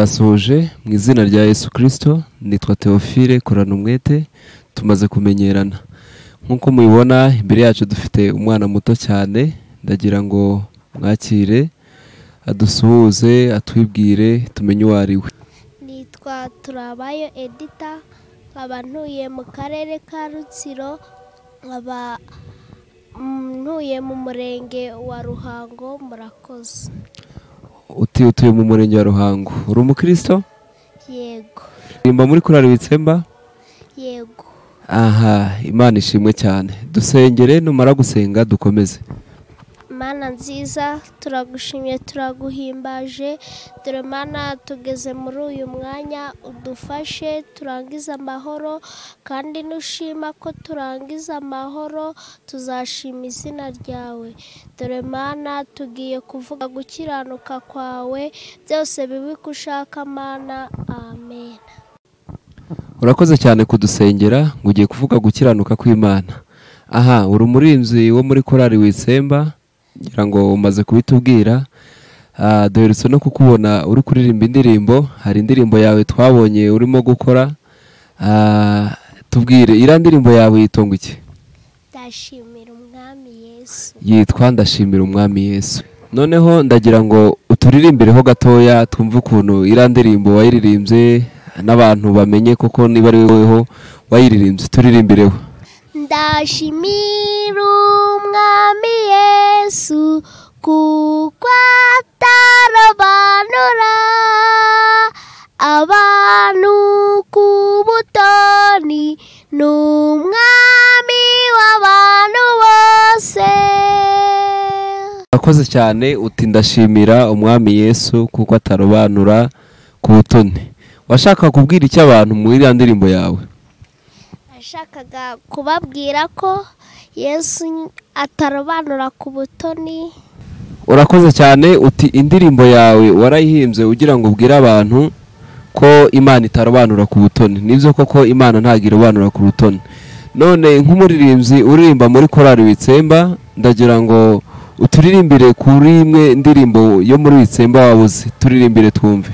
Ndabasuhuje mu izina rya Yesu Kristo. Nitwa Theophile Koranumwete, tumaze kumenyerana. Nk'uko mubibona imbere yacu dufite umwana muto cyane, ndagira ngo mwakire adusuhuze, atwibwire, tumenye uwo ari we. Nitwa Turabayo Edita, nkaba ntuye mu karere ka Rutsiro, nkaba ntuye mu murenge wa Ruhango. Murakoze. Uti utuye mu murenge wa Ruhango, uri umukristo? Yego. Uririmba muri korali Witsemba? Yego. Aha, Imana ishimwe cyane. Dusengere, numara gusenga dukomeze. Mana nziza, turagushimye, turaguhimbaje. Dore Mana, tugeze muri uyu mwanya, udufashe turangize amahoro, kandi nushima ko turangiza amahoro tuzashima izina ryawe. Dore Mana, tugiye kuvuga gukiranuka kwawe, byose bibi kushaka Mana. Amen. Urakoze cyane kudusengera ngo ugiye kuvuga gukiranuka kw'Imana. Aha, uri umurinzi wo muri korali Witsemba, ngira ngo umaze kubitubwira. Duherutse no kukubona uri kuririmba indirimbo, hari indirimbo yawe twabonye urimo gukora. Tubwire, iriya ndirimbo yawe yitonga iki? Ndashimira Umwami Yesu. Yitwa Ndashimira Umwami Yesu. Noneho ndagira ngo uturirimbireho gatoya, twumve ukuntu iriya ndirimbo wayiririmbye n'abantu bamenye koko niba ari woweho wayiririmbye. Turirimbireho. Ndashimira Umwami Yesu kuko atarobanura abantu ku butoni, ni umwami w'abantu bose. Urakoze cyane. Uti ndashimira Umwami Yesu kuko atarobanura ku butoni. Washaka kubwira icyo abantu muri iriya ndirimbo yawe? Nashakaga kubabwira ko Yesu atarobanura ku butoni. Urakoze cyane. Uti indirimbo yawe warayihimbye ugira ngo ubwire abantu ko Imana itarobanura ku butoni. Nibyo koko, Imana ntabwo irobanura ku butoni. None nk'umuririmbyi uririmba muri korali Witsemba, ndagira ngo uturirimbire kuri imwe ndirimbo yo muri Witsemba wabuze, turirimbire twumve.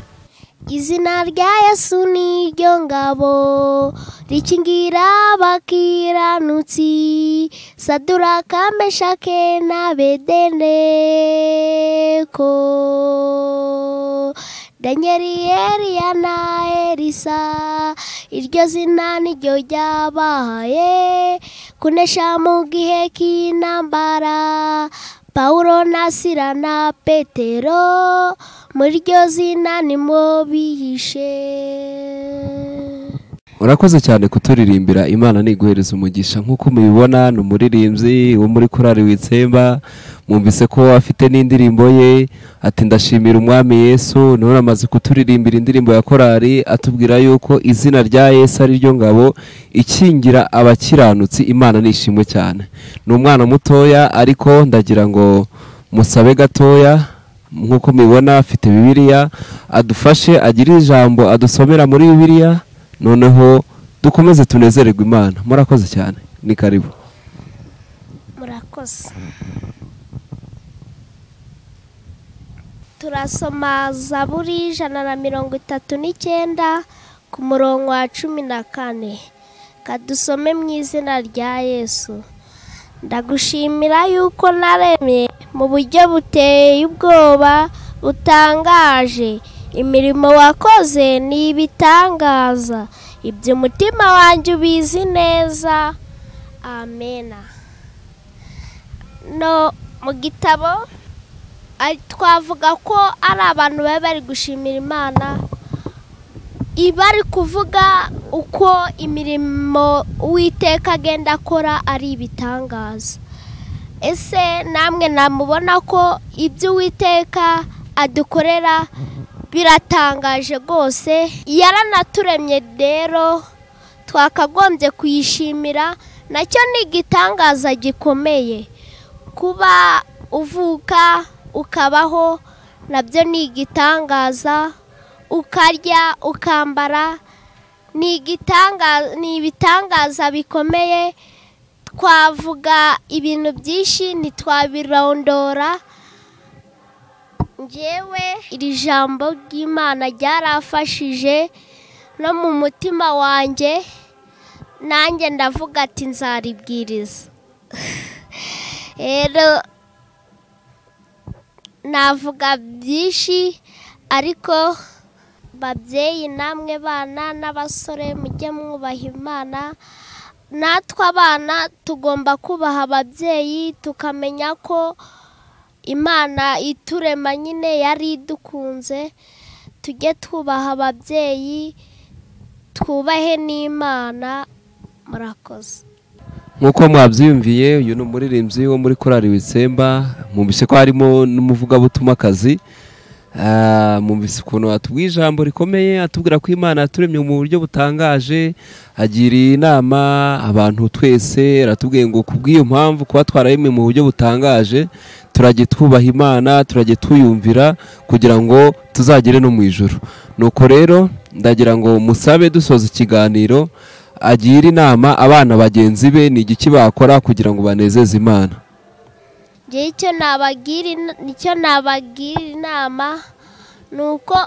Izina rya Yesu ni ryo ngabo rikingira abakiranutsi, Saduraka, Meshake na Abedenego, Danieli, Eliya na Elisa, iryo zina niryo ryabahaye kunesha mu gihe cy'intambara. Paulo na Sila na Petero, muri iryo zina nimwo bihishe. Urakoze cyane kuturirimbira, Imana niguhereza umugisha. Nk'uko mubibona ni umuririmbyi wo muri korali Witsemba, mwumvise ko afite n'indirimbo ye, ati ndashimira Umwami Yesu. None amaze kuturirimbira indirimbo ya korali, atubwira yuko izina rya Yesu ari ryo ngabo ikingira abakiranutsi. Imana nishimwe cyane. Ni umwana mutoya, ariko ndagira ngo musabe gatoya. Nk'uko mubibona afite Bibiliya, adufashe agire ijambo adusomera muri Bibiliya, noneho dukomeze tunezererwe Imana. Murakoze cyane, ni karibu. Murakoze. Turasoma Zaburi 139 ku murongo wa 14. Kadusome mu izina rya Yesu. Ndagushimira yuko naremye mu buryo buteye ubwoba butangaje, imirimo wakoze ni ibitangaza, ibyo umutima wanjye ubizi neza. Amena. No mu gitabo twavuga ko ari abantu baba bari gushimira Imana, ibari kuvuga uko imirimo Uwiteka agenda akora ari ibitangaza. Ese namwe namubona ko ibyo Uwiteka adukorera biratangaje rwose? Yaranaturemye rero twakagombye kuyishimira, nacyo ni igitangaza gikomeye. Kuba uvuka ukabaho nabyo ni igitangaza, ukarya ukambara ni ibitangaza bikomeye. Twavuga ibintu byinshi ntitwabirondora. Njyewe iri jambo ry'Imana ryarafashije no mu mutima wanjye, nanjye ndavuga ati nzaribwiriza. Rero navuga byinshi, ariko babyeyi namwe bana n'abasore mujye mwubaha Imana. Natwe abana tugomba kubaha ababyeyi, tukamenya ko Imana iturema nyine yari idukunze. Tujye twubaha ababyeyi, twubahe n'Imana. Murakoze. Nk'uko mwabyiyumviye, uyu ni umuririmbyi wo muri korali Witsemba. Mwumvise ko harimo n'umuvugabutumwakazi. Mwumvise ukuntu atubwiye ijambo rikomeye, atubwira ko Imana yaturemye mu buryo butangaje, agiriye inama abantu twese, aratubwiye ngo kubw'iyo mpamvu kuba twararemwe mu buryo butangaje, turajye twubaha Imana, turajye tuyumvira kugira ngo tuzagere no mu ijuru. Nuko rero ndagira ngo musabe dusoza ikiganiro agira inama abana bagenzi be, ni igiki bakora kugira ngo banezeze Imana. Icyo nabagira inama ni uko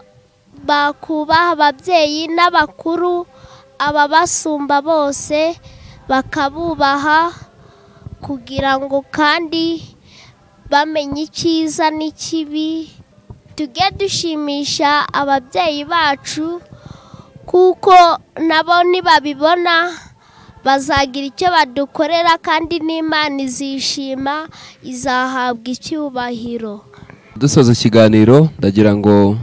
bakubaha ababyeyi n'abakuru, ababasumba bose bakabubaha, kugira ngo kandi bamenye icyiza n'ikibi. Tujye dushimisha ababyeyi bacu, kuko nabo nibabibona bazagira icyo badukorera, kandi n'Imana izishima, izahabwa icyubahiro. Dusoza ikiganiro ndagira ngo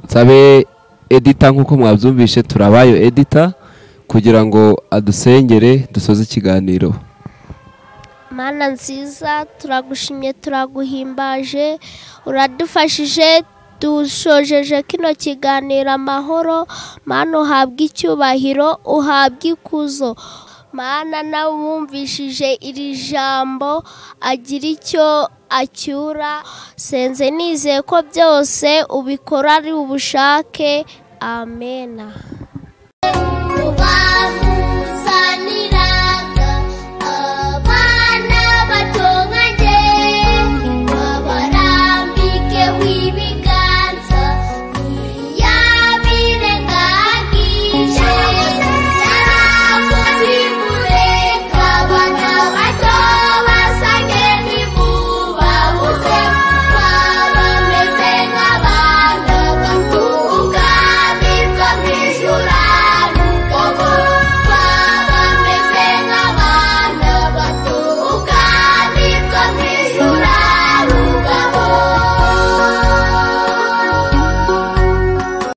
nsabe edita, nk'uko mwabyumvishe turabayo edita, kugira ngo adusengere dusoze ikiganiro. Mana nziza, turagushimye, turaguhimbaje, uradufashije, dushojeje kino kiganiro amahoro. Mana uhabwe icyubahiro, uhabwe ikuzo. Mana nawe wumvishije iri jambo agira icyo acyura. Senze nizeye ko byose ubikora ari ubushake. Amena.